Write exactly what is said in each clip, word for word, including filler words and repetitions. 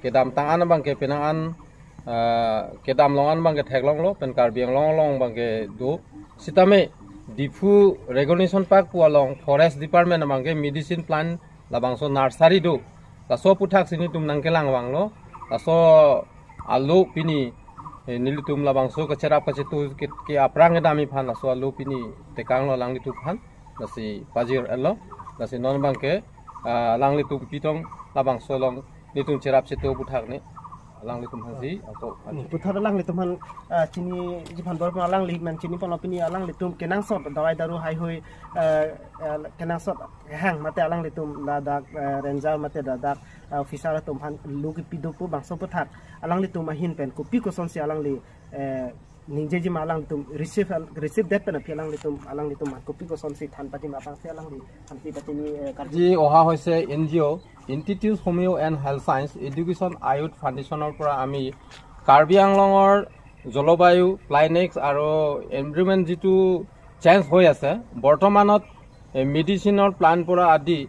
kedamtang an abangke penang an, ah, kedam long an abangke theklonglo, pen Karbi Anglong along abangke do. Sitame Diphu Recognition Park pu along Forest Department abangke medicine plant labangso nursery do. Laso aputhak si nelitum nangkelang vanglo. Laso alo pini, eh, nelitum labangso kacherap kachetu ke, ke aphrang kedam aphan laso alo pini tekanglo alanglitum aphan. Lasi pajir-etlo. Lasi non abangke, ah, alanglitum pitong labangso along nelitum cherap chetu aputhak ni alanglitum aphansi ako. Hmm, puthot alanglitum aphan, ah, chiniji aphan bor alangli man chiniponlo pini alanglitum kenangsot dawai daru haihui, ah, ah, kenangsot hang mate alanglitum ladak, ah, ranger mate ladak, ah, officer atum aphan lo kepi do pu bangso aputhak alanglitum ahin pen kopi kosonsi alangli, eh, ningjejima alanglitum receive, receive det pen aphi alanglitum, alanglitum aphan kopi kosonsi than pajima abangsi alangli thanpi pajini, eh, karju. আজি অহা হৈছে N G O' institute homeo' and health science education আয়ুথ ফাউণ্ডেশ্যনৰ পৰা আমি কাৰ্বি আংলঙৰ জলবায়ু, ক্লাইমেক্স আৰু এনভাইৰনমেণ্ট যিটো চেঞ্জ হৈ আছে, বৰ্তমানত এই মেডিচিনৰ প্লাণ্ট পৰা আদি,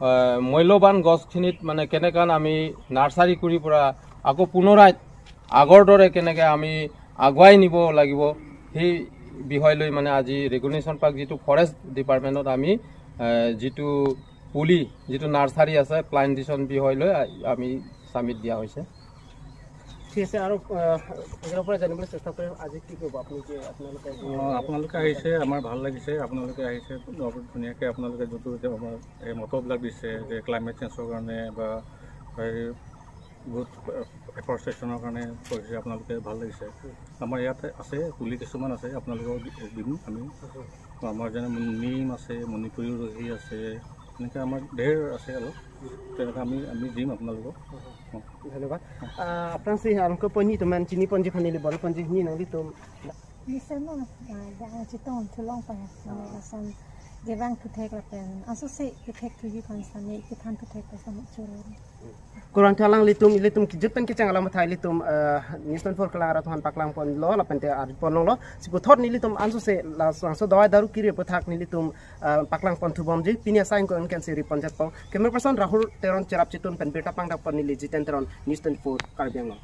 আহ, মূল্যৱান গছখিনিত মানে কেনেকৈ আমি নাৰ্চাৰী কৰি পৰা আকৌ পুনৰাই আগৰ দৰে কেনেকৈ আমি আগুৱাই নিব লাগিব, সেই বিষয় লৈ মানে আজি ৰেগুলেশ্যন পাৰ্ক যিটো ফৰেষ্ট ডিপাৰ্টমেণ্টত আমি, আহ, যিটো পুলি, যিটো নাৰ্চাৰী আছে, প্লাণ্টেশ্যন বিষয় লৈ আ-, আমি ছাবমিট দিয়া হৈছে। ঠিক আছে, আৰু, আহ, ইয়াৰ পৰা জানিবলৈ চেষ্টা কৰিম আজি কি ক'ব আপোনালোকে, আপোনালোকে অ, আপোনালোকে আহিছে, আমাৰ ভাল লাগিছে। আপোনালোকে আহিছে, ধুনীয়াকৈ আপোনালোকে যোনটো এতিয়া আমাৰ এই মতবিলাক দিছে যে ক্লাইমেট চেঞ্জৰ কাৰণে বা এই বহুত এফৰেষ্টেশ্যনৰ কাৰণে কৰিছে, আপোনালোকে ভাল লাগিছে। আমাৰ ইয়াত আছে, পুলি কিছুমান আছে, আপোনালোকক দি-, দিম আমি। আমাৰ যেনে নিম আছে, মণিপুৰী ৰহি আছে, এনেকৈ আমাৰ ঢেৰ আছে অলপ। তেনেকৈ আমি, আমি দিম আপোনালোকক। ধন্যবাদ। আহ, আপোনালোকে আনকো পনি তো মান চিনি পঞ্জি খানি লিবল পঞ্জি নি নাং দিতো। Bisa no, ah, da ang chitong chulong pa ya. Mane lason kevang thuthek lapen aso se thuthek thuji aphan sami kethan thuthek lason churo. Kurang thalang ilitum, ilitum kijut pen kecheng alam thai ilitum, eh, News twenty-four kelang arat aphan paklang ponlo, lapen te arit ponlonglo. Si puthot nelitum anso se labangso dawai daru kiri aputhak nelitum, eh, paklang pon thubomji, pini asai ko enken si ri ponjat pong. Camera person Rahul Teron cherap chetun pen birta pangdak pon neli Jiten Teron, News twenty-four Karbi Anglong.